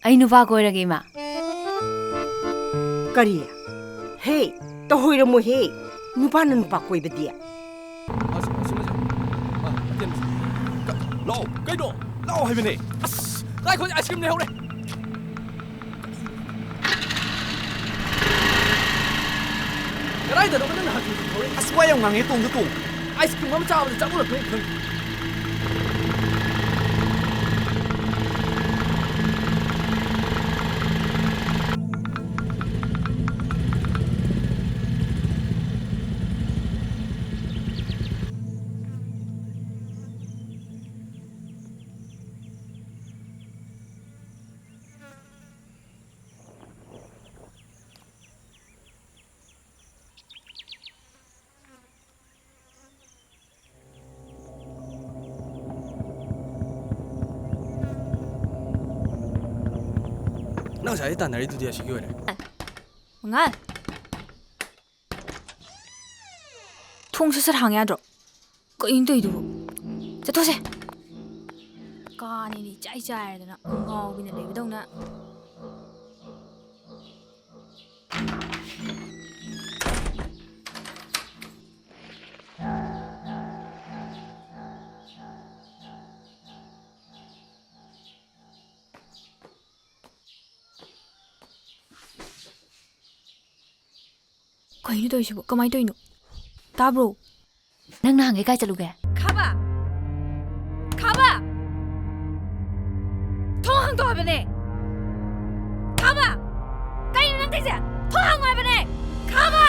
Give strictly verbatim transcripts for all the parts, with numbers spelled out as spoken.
ꯑꯩ ꯅꯨꯄꯥ ꯀꯣꯏꯔꯒꯦ, ꯏꯃꯥ꯫ ꯀꯔꯤ? ꯍꯦ, ꯇꯧꯍꯣꯏꯔꯝꯃꯣꯍꯦ꯫ ꯅꯨꯄꯥꯅ ꯅꯨꯄꯥ ꯀꯣꯏꯕꯗꯤ꯫ ꯑꯁ, ꯑꯁ, ꯑꯁ꯫ ꯑ, ꯑꯇꯦꯟ, ꯀ-, ꯂꯥꯛꯑꯣ, ꯀꯩꯅꯣ? ꯂꯥꯛꯑꯣ ꯍꯥꯏꯕꯅꯦ꯫ ꯑꯁ, ꯉꯥꯏꯈꯣ, ice cream ꯂꯩꯍꯧꯔꯦ꯫ ꯀꯗꯥꯏꯗꯅꯣ ꯅꯪꯅ ꯍꯥꯊꯨ ꯍꯥꯊꯨ ꯊꯧꯔꯛꯏ? ꯑꯁ, ꯋꯥ ꯌꯥꯝ ꯉꯥꯡꯉꯦ, ꯇꯣꯡꯗ ꯇꯣꯡ꯫ Ice cream ꯑꯃ ꯆꯥꯕꯗ ꯆꯞ ꯃꯥꯟꯅ ꯊꯣꯛꯏ ꯈꯪꯉꯤ꯫ ꯅꯪ ꯉꯁꯥꯏꯗꯩ ꯇꯥꯟꯅꯔꯤꯗꯨꯗꯤ ꯑꯁꯤꯒꯤ ꯑꯣꯏꯔꯦ꯫ ꯃꯉꯥꯜ꯫ ꯊꯣꯡ ꯁꯠ ꯁꯠ ꯍꯥꯡ ꯌꯥꯗ꯭ꯔꯣ? ꯀꯩꯅꯣ ꯇꯧꯔꯤꯗꯨꯕꯨ? ꯆꯠꯊꯣꯛꯁꯦ꯫ ꯀꯥꯅꯤꯗꯤ ꯏꯆꯥꯏ ꯆꯥꯏꯔꯗꯅ ꯉꯥꯎꯕꯤꯅ ꯂꯩꯕꯗꯧꯅ꯫ ꯀꯩꯅꯣ ꯇꯧꯔꯤꯁꯤꯕꯣ? ꯀꯃꯥꯏꯅ ꯇꯧꯔꯤꯅꯣ? ꯇꯥꯕ꯭ꯔꯣ? ꯅꯪ ꯅꯍꯥꯟꯒꯩ ꯀꯥꯏ ꯆꯠꯂꯨꯒꯦ? ꯈꯥꯕ! ꯈꯥꯕ! ꯊꯣꯡ ꯍꯥꯡꯗꯣꯛ ꯍꯥꯏꯕꯅꯦ! ꯈꯥꯕ! ꯀꯩꯅꯣ ꯅꯪ ꯇꯧꯔꯤꯁꯦ? ꯊꯣꯡ ꯍꯥꯡꯉꯣ ꯍꯥꯏꯕꯅꯦ! ꯈꯥꯕ!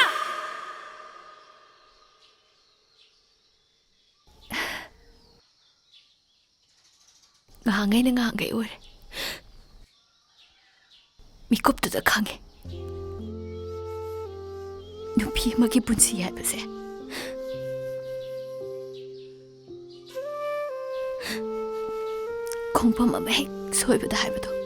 ꯉꯍꯥꯟꯈꯩꯅ ꯉꯍꯥꯟꯈꯩ ꯑꯣꯏꯔꯦ꯫ ꯃꯤꯀꯨꯞꯇꯨꯗ ꯈꯪꯉꯦ, ꯅꯨꯄꯤ ꯑꯃꯒꯤ ꯄꯨꯟꯁꯤ ꯍꯥꯏꯕꯁꯦ ꯈꯣꯡꯐꯝ ꯑꯃ ꯍꯦꯛ ꯁꯣꯏꯕꯗ ꯍꯥꯏꯕꯗꯣ꯫